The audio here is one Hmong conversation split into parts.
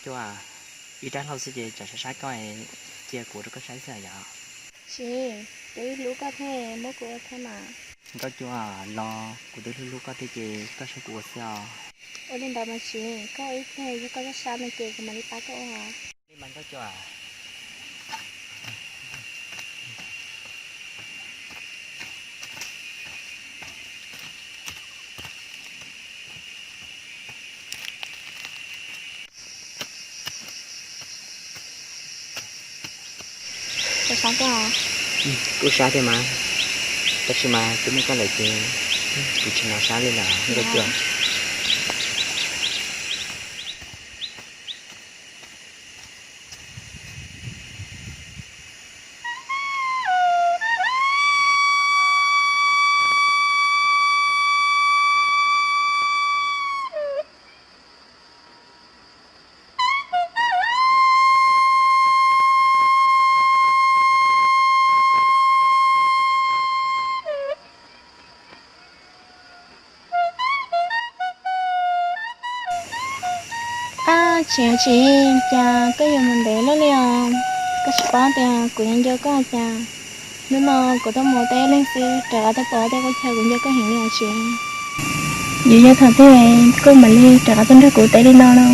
Cua, ib rab hlau xwb ces tsam sab sab koj, cia kuv rau koj saib xwb yom. Tsis, kuv hlub koj thiab, muab kuv ua thiab mas. Nkauj Cua, los kuv twb hlub hlub koj thiab ces koj saib kuv ua xwb os. Ua li ntawd mas tsis, koj ib pliag yog koj sab sab no ces kuv mam li pab koj ua. Li mas Nkauj Cua. Kuj sab tiag mas, tab sis mas twb muaj koj lawm ces kuv tsis hnov sab li lawm Nkauj Cua. Ab, tsis tsis, cas koj yuav mus ntev luaj li os? Koj tsis paub tias kuv nco koj cas? Hnub no kuv tuaj mus teb leeg xwb, rov qab tuaj pom tej qub chaw kuv nco koj heev li os tsis. Yuav yog thaum twg koj mam li rov qab tuaj nrog kuv teb li no no.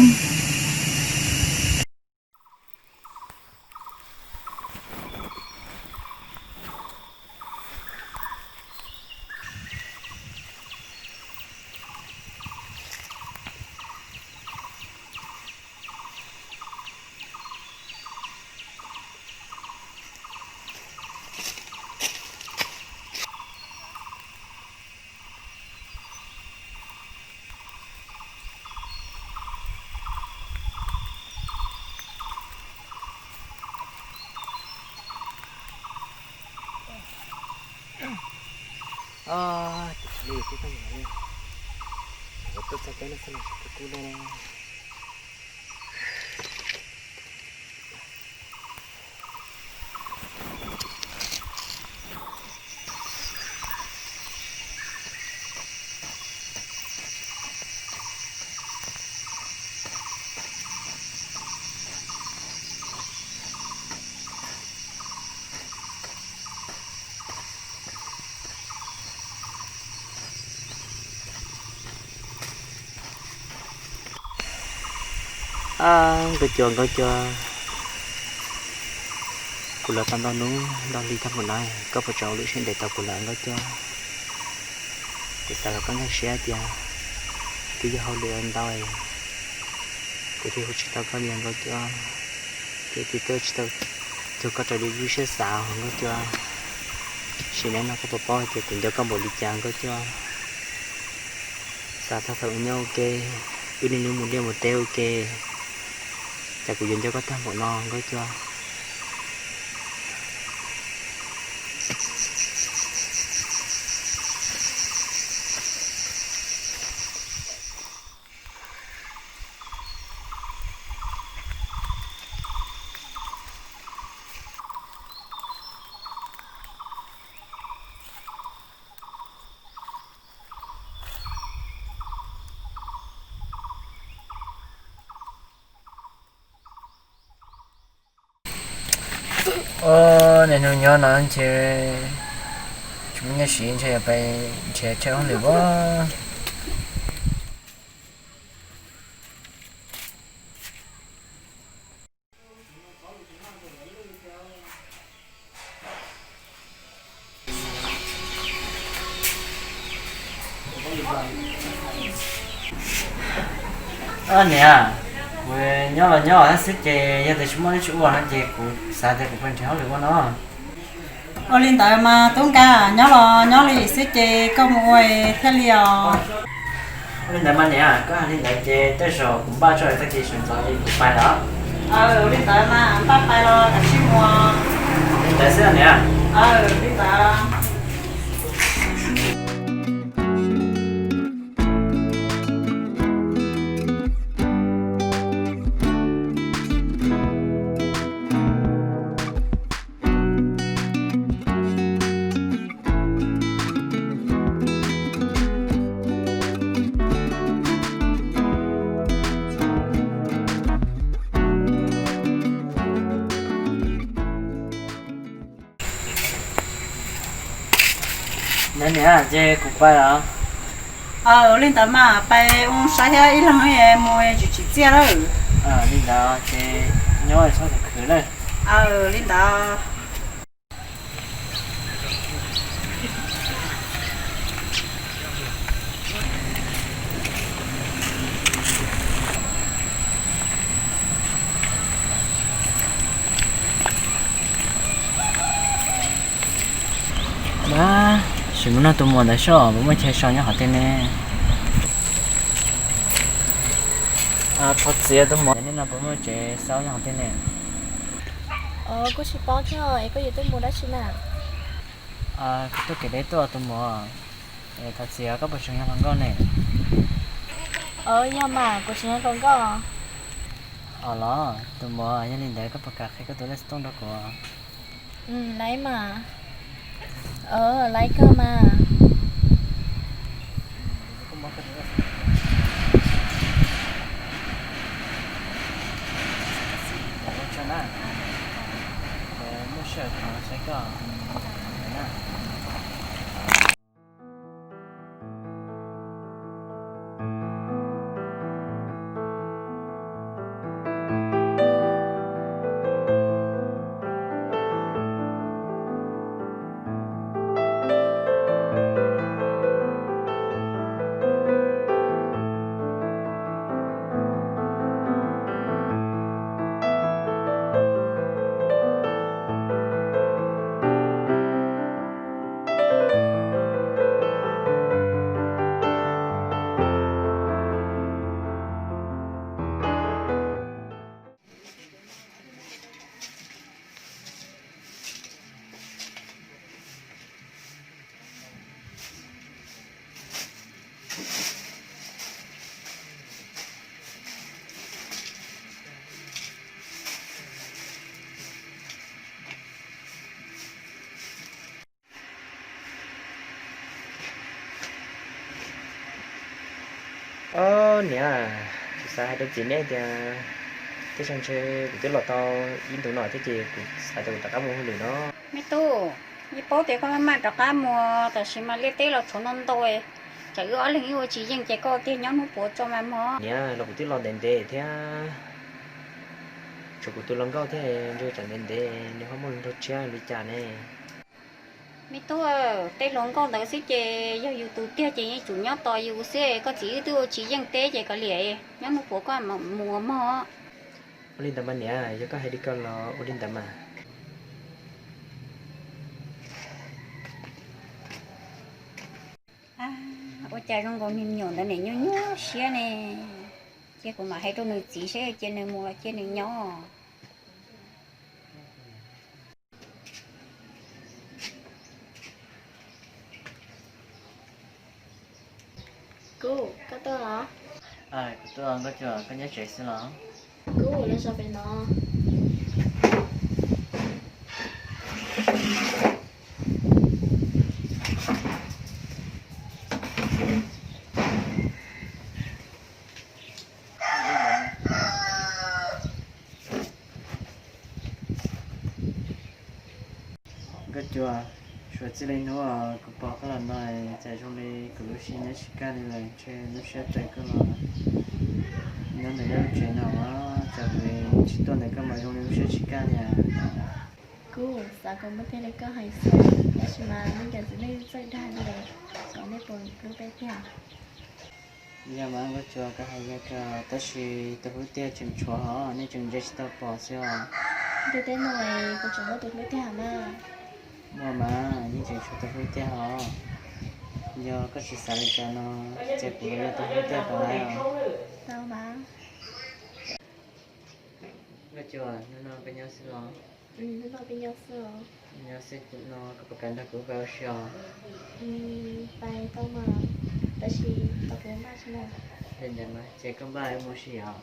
Ces li kuv koj nyiam li, kuv tuaj txog teb no xwb los tsis kub kub li. Ab, Nkauj Cua, Nkauj Cua, kuv los tau ntau hnub ntau hli tag npaum no, koj puas tseem ua lub siab ntev tos kuv lawm Nkauj Cua? Kuv xav kom koj nkag siab tias twb yog hauj lwm ntau, kuv thiaj hu tsis tau koj li Nkauj Cua, thiab kuv tsis tau cuag koj raws li lub siab xav Nkauj Cua. Sim neej no koj puas paub hais tias kuv nco koj npaum li cas Nkauj Cua? Xav txog thaum wb nyob ua ke, wb niaj hnub mus liaj mus teb ua ke, cas kuv yuav nco koj tag npaum no Nkauj Cua. Ua niaj hnub nyob no ntshe tsis muaj nyiaj siv, ntshe yuav pais nrhiav chaw hauj lwm ua. Niam, kuv nyob los nyob xwb ces yog tias tsis muaj dab tsi ua no ces kuv xav tias kuv pais nrhiav hauj lwm ua no. Ua li ntawd mas tub Nkauj, nyob los nyob li xwb ces koj mus ua thiaj li os. Ua li ntawd mas niam, koj hais li ntawd ces tej zaum kuv npaj tso tag kis sawv ntxov ces kuv pais lawm. Ua li ntawd mas npaj pais los kav tsij mus. Li ntawd xwb niam. Li ntawd. Niam, ces kuv pais los? Aw, li ntawd mas pais ua saib thiab ib leeg mus tsis tsim txiaj lawm. Li ntawd ces nyob txhob khwv khwv na. Aw, li ntawd. Ab, sim mus nug tus muam ntawd seb puas muaj chaw so nyob qhov twg ne. Thov txim tus muam, nej no puas muaj tsev xauj nyob qhov twg ne? Kuv tsis paub thiab, es koj yuav tuaj mus dab tsi na? Kuv tuaj kev deb tuaj tus muam. Thov txim, koj puas tseem yog hluas nkauj ne? Yog mas, kuv tseem yog hluas nkauj. Los tus muam, yog li ntawd koj puas kam qhia koj tus lej xov tooj rau kuv? Laiv mas. Laiv kawg mas. Ob niam, kuv xav hais rau txiv neb tias tej zaum ntshe kuv twb los tau ib ntus no thiab ces kuv xav tias kuv rov qab mus hauj lwm no. Me tub, yeej paub tias koj maj maj rov qab mus, tam sim mas liaj teb los tshuav ntau ntau, tsam wb ob leeg wb ua tsis yeej ces koj tiag nyob hnub puav tso mas mog. Niam, los kuv twb los ntev ntev thiab, tshuav kuv tus hluas nkauj thiab, ntshe tsam ntev ntev nws ho muaj hluas nraug tshiab li cas ne. Me tub, tej hluas nkauj ntawd xwb ces yog yus tus tiag ces yeej tsum nyob tos yus xwb, koj txiv wb twb ua tsis yeej teb ces kav liam, nyob hnub puav koj mus mog. Ua li ntawd mas niam, yog koj hais li ko los ua li ntawd mas. Ua cas zoo nkaus me nyuam ntawd niam nyuaj nyuaj siab ne. Cia kuv mam hais rau nws txiv seb cia nws mus los cia nws nyob. Kub, koj tuaj los? Kuv tuaj, Nkauj Cua, koj nyob tsev xwb los? Kub, los so pem no. Nkauj Cua, suav txij li hnub kuv pom koj los no, cas zoo li kuv lub siab nyob tsis kaj li lawm, ntshe lub siab raws koj los nyob ntawm nej lub tsev no, cas kuv tsis tuaj ntawm koj mas zoo li lub siab tsis kaj li. Kuv xav kom muaj tiag li koj hais xwb, tab sis mas nej cov txiv neej txawj dag li, xyov nej puas hlub peb tiag. Yog mas Nkauj Cua, koj hais yog kawg, tab sis tus hlub tiag tseem tshuav hos, nej tseem ntsia tsis tau pom xwb os. Ntu tej no kuv tseem muaj tus hlub tiag mas. Muaj mas, yeej tseem tshuav tus hlub tiag hos. Yog koj tsis xav li cas no, ces kuv los yog tus hlub tiag rau nej os. Tau mas. Nkauj Cua, hnub no koj nyob xwb los? Hnub no peb nyob xwb os. Nyob xwb no koj puas kam nrog kuv pais ua si os? Pais tau mas, tab sis tos kuv maj tso na. Li ntawd mas ces koj npaj wb mus ua si os.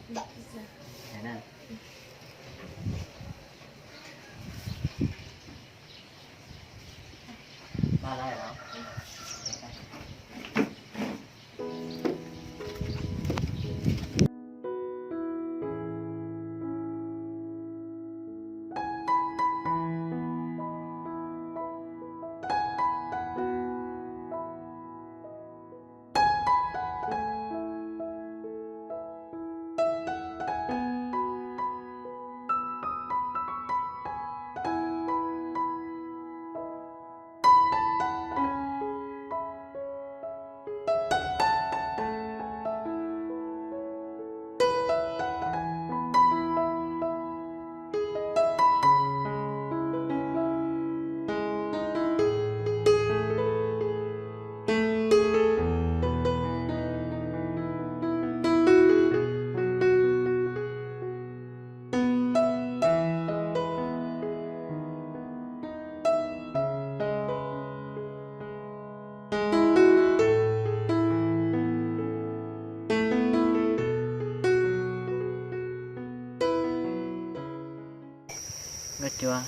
Nkauj Cua,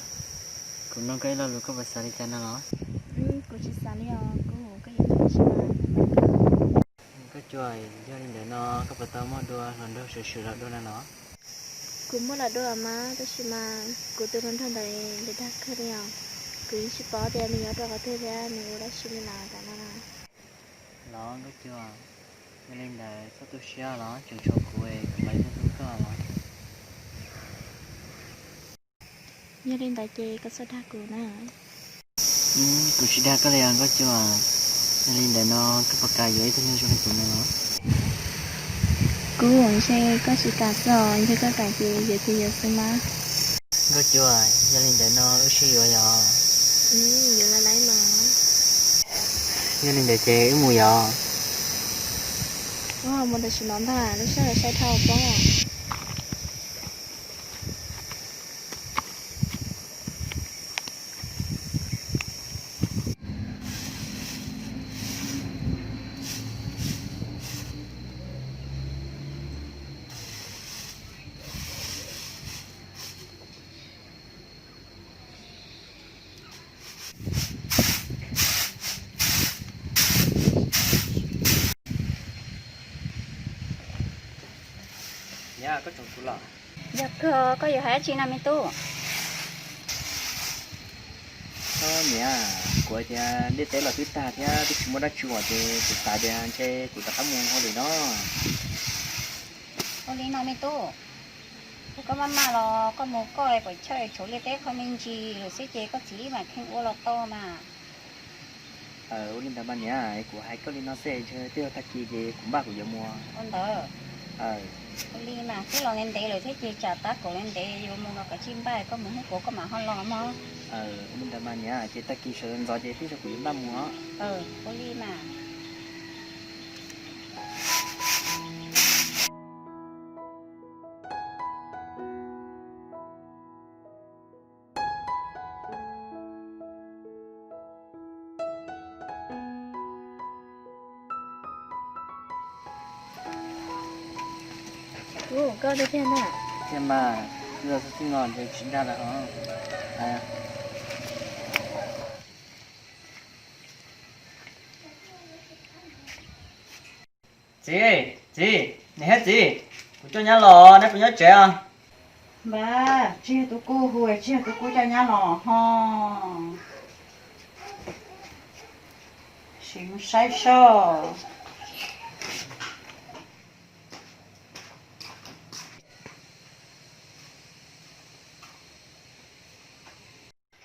kuv nug koj ib lo lus koj puas xav li cas no los? Kuv tsis xav li os, kuv hu koj yuav tau tab sis mas. Nkauj Cua, yog li ntawd no koj puas tau muaj dua hluas nraug swm swm los dua na no? Kuv muaj los dua mas tab sis mas kuv tus hluas nraug ntawd nws dag kawg li os. Kuv yeej tsis paub tias nws yuav rau qhov twg thiab nws ua dab tsi li lawm tam no na. Los Nkauj Cua, yog li ntawd txhob tu siab los tseem tshuav kuv, kuv mam li tuaj hlub koj los. Yog li ntawd ces koj txhob dag kuv na. Kuv tsis dag koj li os Nkauj Cua. Yog li ntawd no koj puas kam yuav ib tug neeg zoo li kuv no? Kuv ntshe koj tsis kam xwb os, yog koj kam ces yuav ces yuav xwb mas. Nkauj Cua, yog li ntawd no wb sib yuav yom? Yuav los lawm mas. Yog li ntawd ces wb mus yom? Mus tam sim no ntag, lub sij hawm sai dhau pob. Niam, koj tsoom kuv los? Yog kawg, koj yuav hais dab tsi no me tub? Niam, kuv hais tias ntiaj teb los twb tag thiab twb tsis muaj dab tsi ua ces kuv xav tias ntshe kuv rov qab mus hauj lwm no. Ua li no me tub, koj maj maj los koj mus koj, pom chaw tshuav ntiaj teb qhov me ntsis lawm xwb ces koj txiv wb mam kheej ua los tau mas. Ua li ntawd mas niam, kuv hais koj li no xwb, ntshe twb yog tag kis ces kuv npaj kuv yuav mus. Ua ntawd. Ua li mas twb los ntev ntev lawm thiab ces tsam tab kaum ntev ntev yuav mus no kav tsij npaj, koj mus hnub puav koj mam ho los mog. Ua li ntawd mas niam, ces tag kis sawv ntxov ces tib zoo kuv yuav npaj mus os. Ua li mas. Koj tiag tiag na? Tiag mas, koj xwb xwb no ntshe tsis dag lawm os. Txiv, txiv, niam thiab txiv, kuv coj nyab los, neb puas nyob tsev os? Npawg, tsis yog tus kuj hu, tsis yog tus kuj coj nyab los ho. Sim mus saib soj.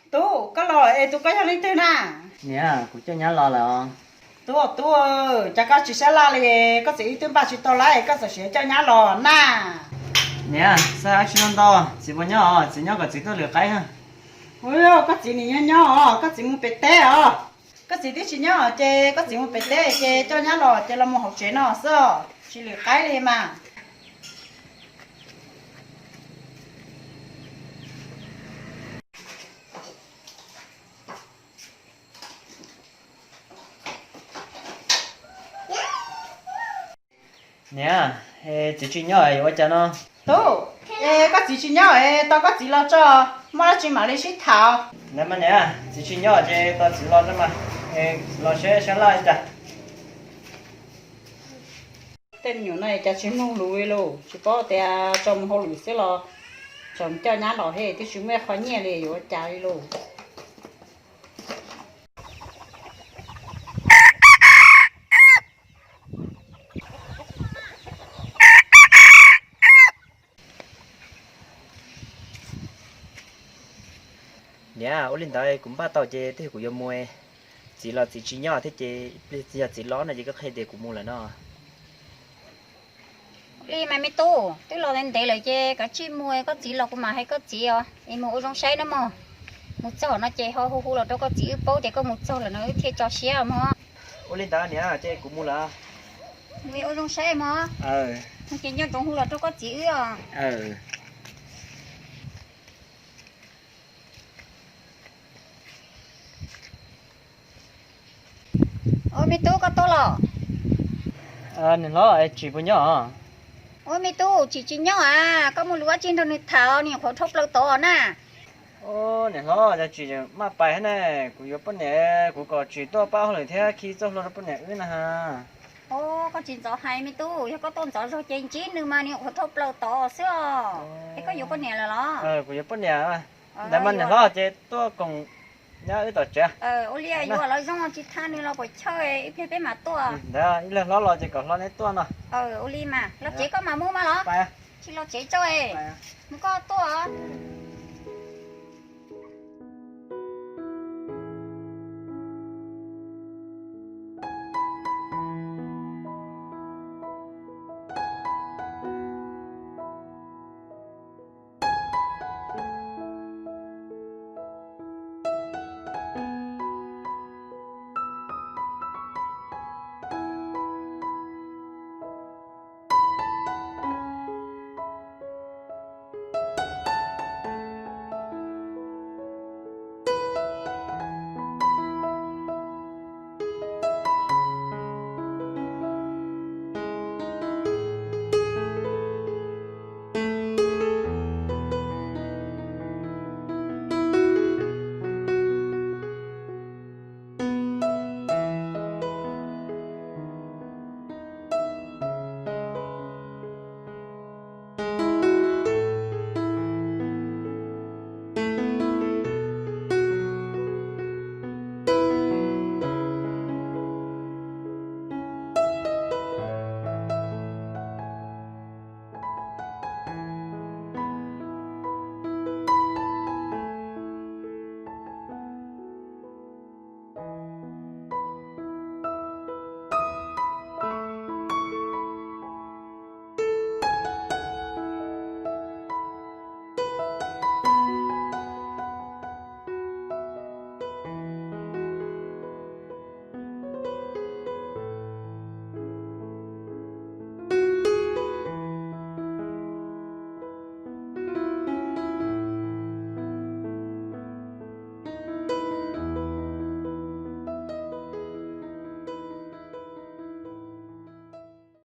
Tub, koj los es tus koj yog leej twg na? Niam, kuv coj nyab los lawm os. Tub, tub, cas koj tsis sab laj li, koj txiv wb twb npaj tsis tau lawm, koj txawm sim coj nyab los na. Niam, xav dab tsi no ntau, txiv puas nyob os? Txiv nyob kom txiv tuaj lwm qaib. Ua, koj txiv nim nyob nyob os, koj txiv mus pem teb os. Koj txiv twb tsis nyob ces koj txiv mus pem teb ces coj nyab los ces los mus hauv tsev no xwb, tsis lwm qaib li mas. Niam, txiv tsis nyob yuav ua cas no? Tub, es koj txiv tsis nyob es tos koj txiv los tso, muaj dab tsi mam li sib tham. Niam, txiv tsis nyob ces tos txiv los tso mas, los seb sab laj li cas. Tej me nyuam no cas tsis mloog lus li lauj, tsis paub tias tso mus hauj lwm xwb los tseem coj nyab los thiab twb tsis muaj qhov nyiaj li yuav ua cas li lauj. Niam, ua li ntawd kuv npaj tau ces twb yog kuv yuav mus. Txiv los txiv tsis nyob thiab ces yog txiv los no ces koj qhia tias kuv mus lawm no. Li mas me tub, twb los ntev ntev lawm ces kav tsij mus, koj txiv los kuv mam hais koj txiv os. Es mus ua zoo saib na mog. Mus txog no ces ho hu hu los rau koj txiv wb paub tias koj mus txog lawm no wb thiaj tso siab mog. Ua li ntawd niam, ces kuv mus lawm. Mus ua zoo saib mog. Ces nco ntsoov hu los rau koj txiv wb os. Ua me tub, koj tuaj los? Niam hlob, Tsim puas nyob? Ua me tub, Tsim tsis nyob a, koj muaj lus dab tsi nrog nws tham, nws nyuam qhuav dhau plaws tod na. Ub, niam hlob, cas tsis maj pais thiab ne? Kuv yuav poj niam, kuv kom tsis tuaj pab hauj lwm thiab khi txoj hlua rau poj niam wb na ha. Ub, koj tsis ntxov hais me tub, yog koj tuaj ntxov zog ces ntsib nws mas nws ua dhau plaws tod xwb os. Es koj yuav poj niam lawm los? Kuv yuav poj niam. Ntawd mas niam hlob ces tuaj koom nyob wb tom tsev. Ua li yuav lawv zoo tsis thab nws los puas chawj, ib pliag peb mam tuaj. Ntawd ib leeg hlob los ces kom hlob neb tuaj no. Ua li mas los tsev koj mam mus mas los. Tsis los tsev tso, mus koj tuaj.